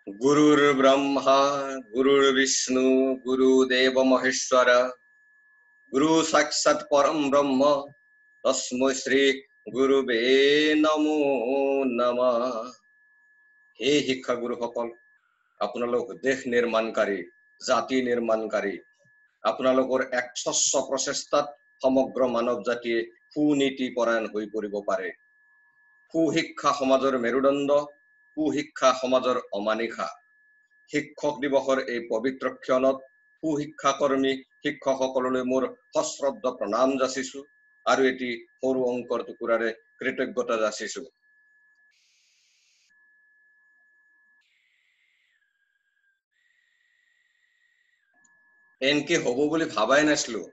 গুৰুৰ ব্ৰহ্মা গুৰুৰ বিষ্ণু গুৰুদেৱ মহেশ্বৰ গুৰু সাক্ষাৎ পৰম ব্ৰহ্ম তস্মৈ শ্ৰী গুৰুবে নমো নমঃ। হে শিক্ষাগুৰুসকল, আপোনালোক দেশ নিৰ্মাণকাৰী, জাতি নিৰ্মাণকাৰী। আপোনালোকৰ এক স্বচ্ছ প্ৰচেষ্টাত সমগ্ৰ মানৱ জাতিয়ে সুনীতি পৰায়ণ হৈ পৰিব পাৰে। সুশিক্ষা সমাজৰ মেৰুদণ্ড, কুশিক্ষা সমাজৰ অমানিশা। শিক্ষক দিৱসৰ এই পবিত্ৰ ক্ষণত সুশিক্ষাকৰ্মী শিক্ষকসকললৈ মোৰ সশ্ৰদ্ধ প্ৰণাম যাচিছো আৰু এটি সৰু অংকৰ টুকুৰাৰে কৃতজ্ঞতা যাচিছো। এনকে হ'ব বুলি ভাবাই নাছিলো।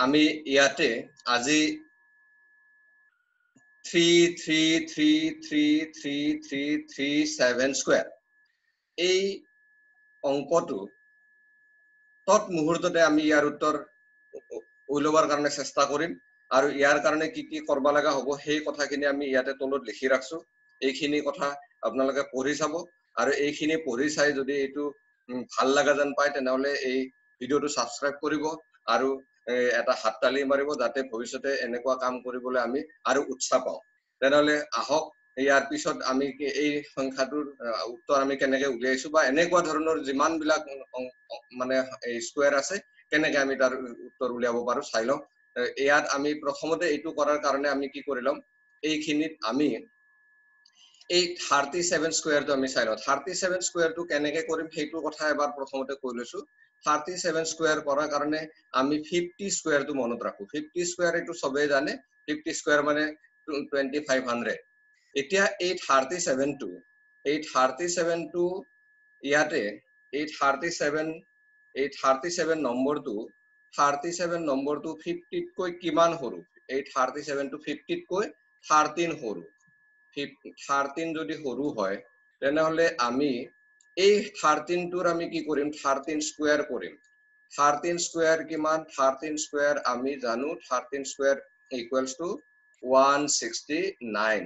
আমি ইয়াতে আজি 3 3 3 3 3 3 3 7 স্কুৱেৰ এই অংকটো তৎমুহূৰ্ততে আমি ইয়াৰ উত্তৰ উলিওৱাৰ কাৰণে চেষ্টা কৰিম আৰু ইয়াৰ কাৰণে কি কি কৰিব লগা হ'ব সেই কথাখিনি আমি ইয়াতে তলত লিখি ৰাখছো। এইখিনি কথা আপোনালোকে পঢ়ি চাব আৰু এইখিনি পঢ়ি চাই যদি এইটো ভাল লগা যেন পায় তেনেহ'লে এই ভিডিঅ'টো ছাবস্ক্ৰাইব কৰিব আৰু এটা হাততালি মাৰিব, যাতে ভৱিষ্যতে এনেকুৱা কাম কৰিবলৈ আমি আৰু উৎসাহ পাওঁ। তেনেহ'লে আহক ইয়াৰ পিছত আমি এই সংখ্যাটোৰ উত্তৰ আমি কেনেকে উলিয়াইছো বা এনেকুৱা ধৰণৰ যিমানবিলাক মানে এই স্কুৱেৰ আছে কেনেকে আমি তাৰ উত্তৰ উলিয়াব পাৰো চাই লওঁ। ইয়াত আমি প্ৰথমতে এইটো কৰাৰ কাৰণে আমি কি কৰি ল'ম, এইখিনিত আমি এই 37 স্কুৱেৰটো আমি চাই লওঁ। 37 স্কুৱেৰটো কেনেকে কৰিম সেইটো কথা এবাৰ প্ৰথমতে কৈ লৈছো। 37 স্কুৱেৰ কৰাৰ কাৰণে আমি 50 স্কুৱেৰটো মনত ৰাখো। 50 স্কুৱেৰ এইটো চবেই জানে, 50 স্কুৱেৰ মানে 2500। এতিয়া এই 37টো, এই 37টো ইয়াতে এই 37, এই 37 নম্বৰটো, 37 নম্বৰটো 50তকৈ কিমান সৰু? এই 37টো 50তকৈ 13 সৰু। 13 যদি সৰু হয় তেনেহ'লে আমি এই 13টোৰ আমি কি কৰিম, 13 স্কুৱেৰ কৰিম। 13 স্কুৱেৰ কিমান? 13 স্কুৱেৰ আমি জানো 13 স্কুৱেৰ ইকুৱেলছ টু 169।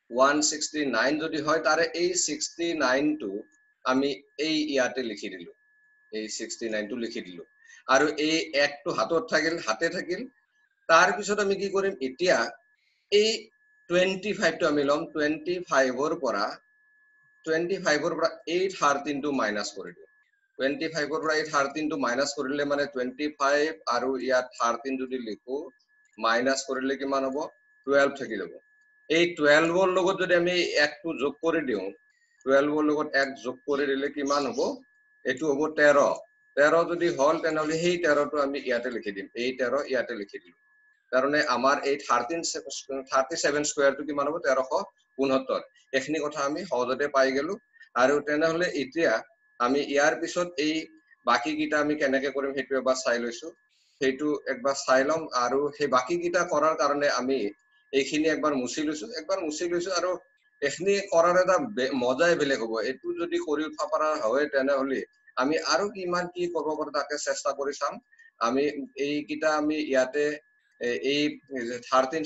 169 যদি হয় তাৰে এই 69টো আমি এই ইয়াতে লিখি দিলো, এই 69টো লিখি দিলো আৰু এই একটো হাতত থাকিল, হাতে থাকিল। তাৰপিছত আমি কি কৰিম, এতিয়া এই 25টো আমি ল'ম। 25ৰ পৰা 25ৰ পৰা এই 13টো মাইনাছ কৰি দিওঁ। 25ৰ পৰা এই 13টো মাইনাছ কৰিলে মানে 25 আৰু ইয়াত 13 যদি লিখো মাইনাছ কৰিলে কিমান হ'ব, 12 থাকি যাব। এই 12ৰ লগত যদি আমি একটো যোগ কৰি দিওঁ, 12ৰ লগত এক যোগ কৰি দিলে কিমান হ'ব, এইটো হ'ব 13। 13 যদি হ'ল তেনেহ'লে সেই 13টো আমি ইয়াতে লিখি দিম, এই 13 ইয়াতে লিখি দিলো। কাৰণে আমাৰ এই 37 স্কুৱেৰটো কিমান হ'ব, 1369। এইখিনি কথা আমি সহজতে পাই গলো। আৰু তেনেহ'লে এতিয়া আমি ইয়াৰ পিছত এই বাকীকেইটা আমি কেনেকে কৰিম সেইটো এবাৰ চাই লৈছো, সেইটো একবাৰ চাই ল'ম। আৰু সেই বাকীকেইটা কৰাৰ কাৰণে আমি এইখিনি একবাৰ মুচি লৈছো, একবাৰ মুচি লৈছো। আৰু এইখিনি কৰাৰ এটা মজাই বেলেগ হ'ব। এইটো যদি কৰি উঠা পৰা হয় তেনেহ'লে আমি আৰু কিমান কি কৰিব পাৰো তাকে চেষ্টা কৰি চাম। আমি এইকেইটা আমি ইয়াতে এই 37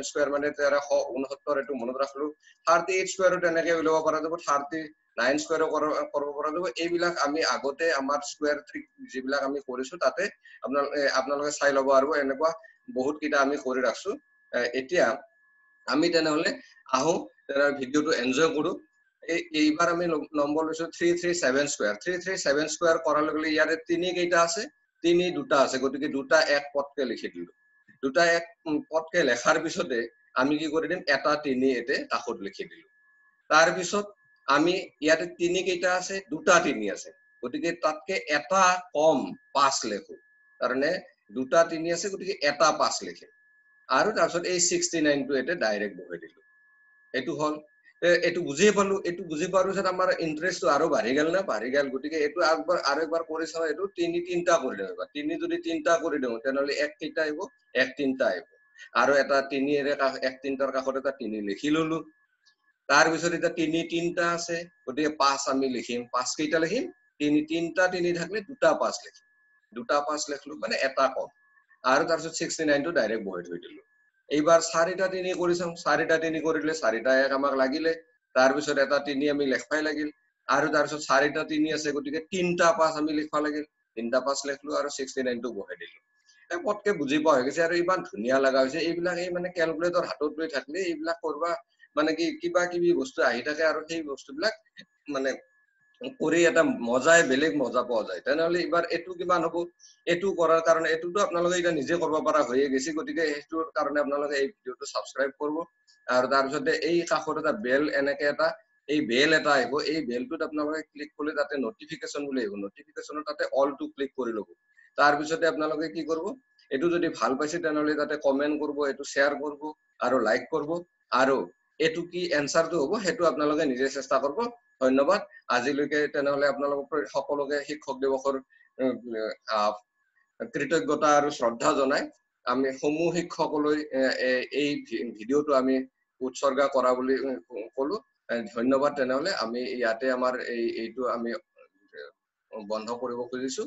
স্কুৱেৰ মানে 1369 এইটো মনত ৰাখিলো। 38 স্কুৱেৰো তেনেকে উলিয়াব পৰা যাব, 39 স্কুৱেৰো কৰিব পৰা যাব। এইবিলাক আমি আগতে আমাৰ স্কুৱেৰ ট্ৰিক যিবিলাক আমি কৰিছো তাতে আপোনালোকে চাই ল'ব আৰু এনেকুৱা বহুত কেইটা আমি কৰি ৰাখছো। এতিয়া আমি তেনেহ'লে আহো, তেনেহ'লে ভিডিঅ'টো এনজয় কৰো। এইবাৰ আমি নম্বৰ লৈছো 337 স্কুৱেৰ। 337 স্কুৱেৰ কৰাৰ লগে লগে ইয়াতে তিনি কেইটা আছে, তিনি দুটা আছে, গতিকে দুটা এক পদকে লিখি দিলো। দুটা এক পদকে লেখাৰ পিছতে আমি কি কৰি দিম, এটা তিনি এতে কাষত লিখি দিলো। তাৰপিছত আমি ইয়াতে তিনি কেইটা আছে, দুটা তিনি আছে, গতিকে তাতকে এটা কম পাঁচ লেখো, কাৰণে দুটা তিনি আছে গতিকে এটা পাঁচ লিখিম। আৰু তাৰপিছত এই 69টো এতে ডাইৰেক্ট বহাই দিলো। এইটো হ'ল, এইটো বুজিয়ে পালো। এইটো বুজি পোৱাৰ পিছত আমাৰ ইণ্টাৰেষ্টটো আৰু বাঢ়ি গ'ল না, বাঢ়ি গ'ল। গতিকে এইটো একবাৰ আৰু একবাৰ কৰি চাওঁ। এইটো তিনি তিনিটা কৰি দিওঁ এবাৰ। তিনি যদি তিনিটা কৰি দিওঁ তেনেহ'লে এক কেইটা আহিব, এক তিনিটা আহিব। আৰু এটা তিনিৰে এক তিনিটাৰ কাষত এটা তিনি লিখি ললো। তাৰপিছত এতিয়া তিনি তিনিটা আছে, গতিকে পাঁচ আমি লিখিম। পাঁচ কেইটা লিখিম, তিনি তিনিটা তিনি থাকিলে দুটা পাঁচ লিখিম, দুটা পাঁচ লিখিলো মানে এটা কম। আৰু তাৰপিছত 69টো ডাইৰেক্ট বহাই থৈ দিলো। এইবাৰ চাৰিটা তিনি কৰি চাওঁ। চাৰিটা তিনি কৰিলে চাৰিটা এক আমাক লাগিলে, তাৰপিছত এটা 3 আমি লেখবাই লাগিল, আৰু তাৰপিছত চাৰিটা 3 আছে, গতিকে তিনিটা 5 আমি লিখবা লাগিল, তিনিটা 5 লিখলো আৰু 69টো বহাই দিলো। এই পটকে বুজি পোৱা হৈ গৈছে আৰু ইমান ধুনীয়া লগা হৈছে। এইবিলাক এই মানে কেলকুলেটৰ হাতত লৈ থাকিলে এইবিলাক কৰবা মানে কি কিবা কিবি বস্তু আহি থাকে আৰু সেই বস্তুবিলাক মানে কৰি এটা মজাই বেলেগ মজা পোৱা যায়। তেনেহ'লে এইবাৰ এইটো কিমান হ'ব, এইটো কৰাৰ কাৰণে এইটোতো আপোনালোকে এতিয়া নিজে কৰিব পৰা হৈয়ে গৈছে, গতিকে সেইটোৰ কাৰণে আপোনালোকে এই ভিডিঅ'টো ছাবস্ক্ৰাইব কৰিব। আৰু তাৰপিছতে এই কাষত এটা বেল এনেকে এটা এই বেল এটা আহিব, এই বেলটোত আপোনালোকে ক্লিক কৰিলে তাতে নটিফিকেশ্যন বুলি আহিব, নটিফিকেশ্যনত তাতে অলটো ক্লিক কৰি ল'ব। তাৰপিছতে আপোনালোকে কি কৰিব, এইটো যদি ভাল পাইছে তেনেহ'লে তাতে কমেণ্ট কৰিব, এইটো শ্বেয়াৰ কৰিব আৰু লাইক কৰিব, আৰু এইটো কি এনচাৰটো হ'ব সেইটো আপোনালোকে নিজে চেষ্টা কৰিব। ধন্যবাদ। আজিলৈকে তেনেহ'লে আপোনালোক সকলোকে শিক্ষক দিৱসৰ কৃতজ্ঞতা আৰু শ্ৰদ্ধা জনাই আমি সমূহ শিক্ষকলৈ এই ভিডিঅ'টো আমি উৎসৰ্গা কৰা বুলি ক'লো। ধন্যবাদ। তেনেহ'লে আমি ইয়াতে আমাৰ এইটো আমি বন্ধ কৰিব খুজিছো।